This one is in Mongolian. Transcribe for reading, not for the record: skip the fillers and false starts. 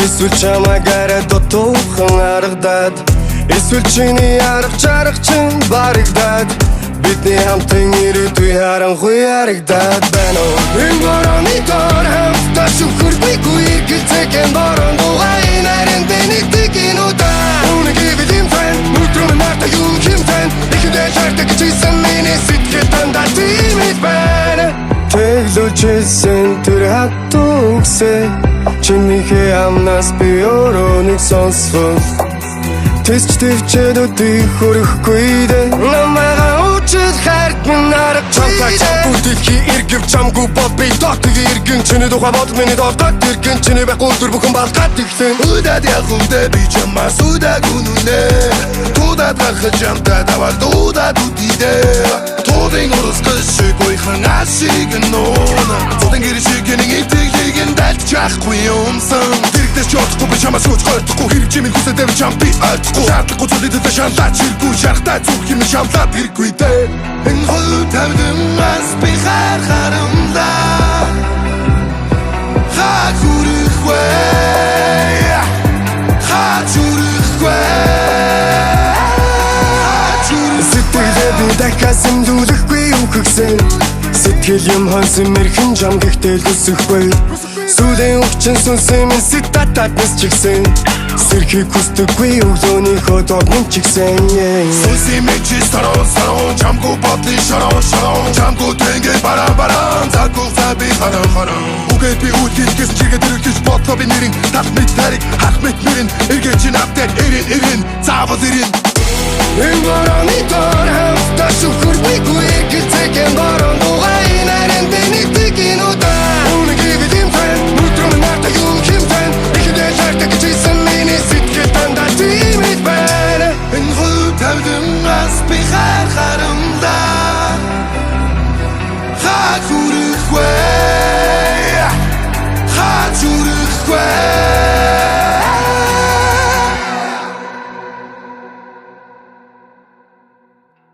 Эсвэл чамайг арай дутуухан аргадаад, эсвэл чиний арга чарга чинь барагдаад, бидний хамтын ирээдүй харанхуй харагдаад байна уу? Энэ борооны дор хамтдаа шүхэрдэггүй эргэлзээхэн борон дуугаа энэ харин би нэг энэ удаа. Үнэ гэвэл юм тань, нүдрөө надад юу юм тань. Ихэндээ хайртай гэж хэлсэн миний сэтгэл дандаа тийм л байна. Тэглүүлж хэлсэн тэр хатуу үгсээ чинийхээ амнаас би өөрөө нэг сонсвол Тэсч твчээд өдий хөрөхгүй дээ. Намайг уучил хайрт минь арга чамтай чамгүй дэлхий эргэв, чамгүй бол би дотыг эргэн. Чиний тухай бодол миний толгойд тэргэн, чиний байхгүй өдөр бүхэн балгаад ихлэн. Удаад явах үедээ би чамаас удааг үнэнэ. Туудаад гарахад чамтай даваад дуудаад үдидэ. Туудын урсгал шиг уйхан ашиг нууна. Цудын гэр шиг нэг итгэлийг нь дальчихгүй юмсан. Дэрэгдэж чадахгүй би чамаас хөөж гойтохгүй. Хэрэг чимээ хүсээд байвал чам би ойлгохгүй. Шаардлагагүй зүйлд өдөө шаналлаач хэрэггүй. Шарахтай зүрх юм шамлаад хэрэггүй дээ. Энэ хөл тавьдангаас би хар харамлаа. Хаа хүрэх вэ? Хаа хүрэх вэ? Хаа хүрэх? Сэтгэлээ би дахиад сэмлүүлэхгүй үхэгсэн. Сэтгэл юм хонсон мэрхэн жам гэхдээ л өсөхгүй. Сүлийн өвчин сүнсэн минь сэтатад нисчихсэн. Сэрхийг хүсдэггүй өглөөнийхөө доод минь ч гисэн. Сүнсийн мэд сарон сарон, чамгүй бодлын шорон шорон, чамгүй тэнгээ баран баран, цаггүй цаа би харан харан. Үгээ би үл хэлэхээс чигээ дэрвэлж бодлоо би нэрин тал мэт тариг харах мэт мөрин эргээ чи надад эрен эрен заавал эрен. Энэ борооны дор хамтдаа шүхэрдэггүй эргэлзээхэн борон.